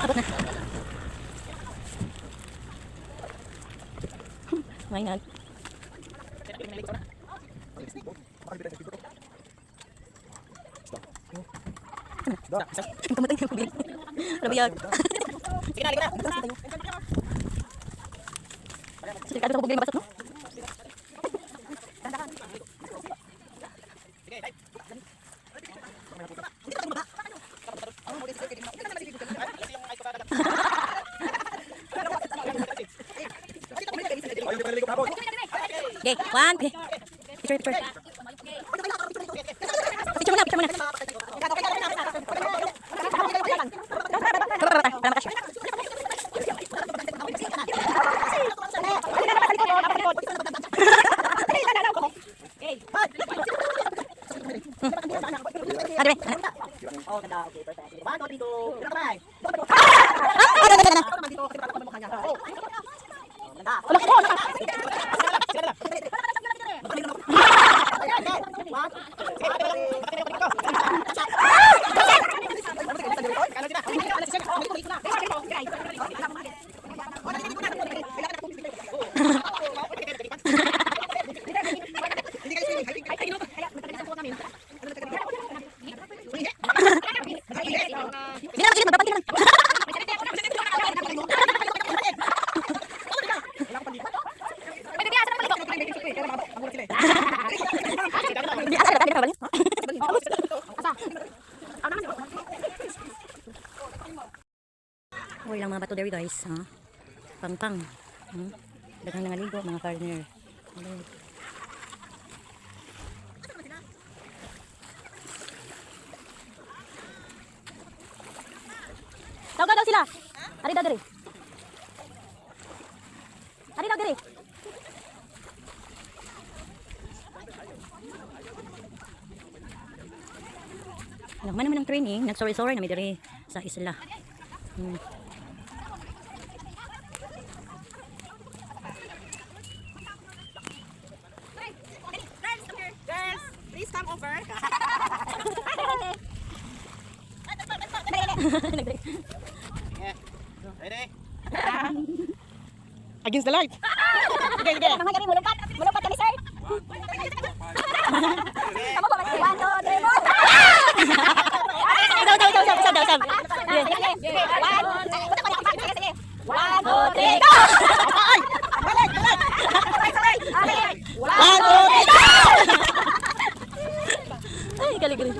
Abot na. May nag. Ang kamatay ng kubili. Ano ba yan? Sige na, halika na. Delikado sa kubili, mabasot, no? Okay, one. Okay. Picture, picture. Picture muna, picture muna. Para, para, para, para makasya. Ah, dire. Ano? Oh, ganda. Okay, perfect. One, two, three, go. Kamay. Ah, ano, ano, ano? Dito, kasi para mukha niya. Oh. Ganda. Wala ko, wala ka. Sige na lang. One, Hindi na, magpapati lang. Hindi, asa, asa, asa, asa. Uy lang mga bato diri, guys, ha. Pangpang. Daghang nangaligo mga foreigner. Hello. Tawag daw sila. Ari daw diri. Ari daw diri. Nagman naman ang training, nagsorry-sorry na mi diri sa isla. Girls, please come over. Ready? Against the light. Sige, sige. Mga kami mulumpat, mulumpat kami, sir. Tama ba? One, two, three, four. Usab, usab, usab, usab, usab. Sige. One, two, three, go! Balik, balik. Sabay, sabay. One, two, three, go! Ay, galing, galing.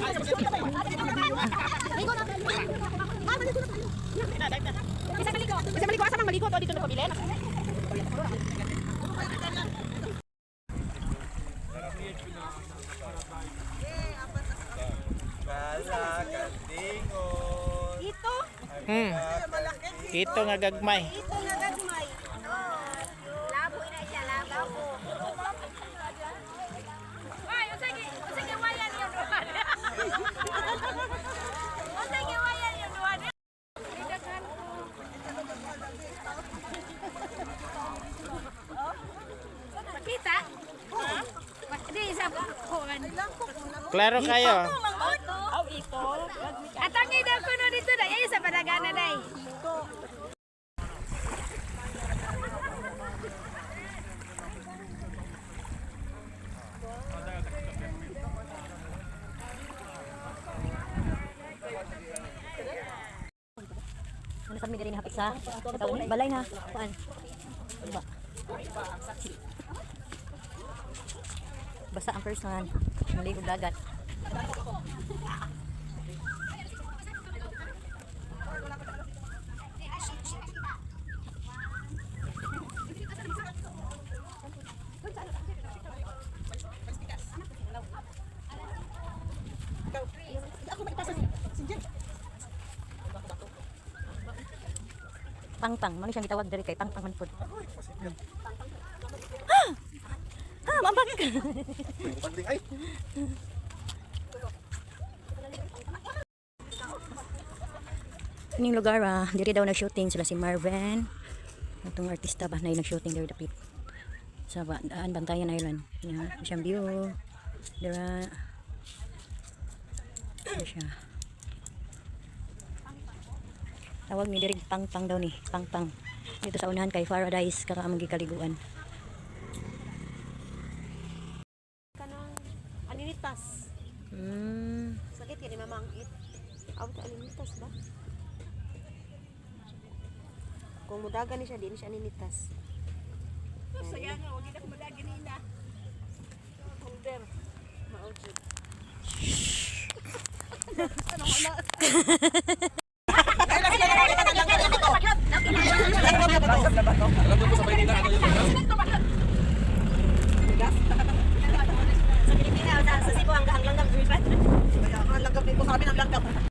Isa maligo. Isa maligo. Asa mang maligo to dito na pabilin? Ito nga gagmay. Ito nga gagmay. Labo ina siya, labo. Ay, unsay gi unsay giwayan yung duha? Unsay giwayan yung duha? Kita? Di sa kuan. Klaro kayo. Atangay daw kuno dito dai ay sa padagana dai. Ano sa mi diri hapit sa balay na kuan. Ba. Basta ang person, maligo dagat. Pangpang, mano siyang gitawag diri kay pangpang man pud. Ah! Ah, mambag. Ay! Ining lugar ah, diri daw nag-shooting sila si Marvin. Atong artista ba na nag-shooting diri dapit sa daan Bantayan Island. Yeah, siyang view. Dira. Dira siya. Tawag ni diri Pangpang daw ni, Pangpang. Dito sa unahan kay Paradise kara among gikaliguan. Kanang aninitas. Sakit kay ni mama ang it. Awt aninitas ba? Kung mudagan ni siya, di ni siya aninitas. Saya nga, wag na mudagan ni ina. Holder. Mao jud. Sa Pilipinas, sa Cebu, ang langgam Ang langgam dito sa amin, ang langgam.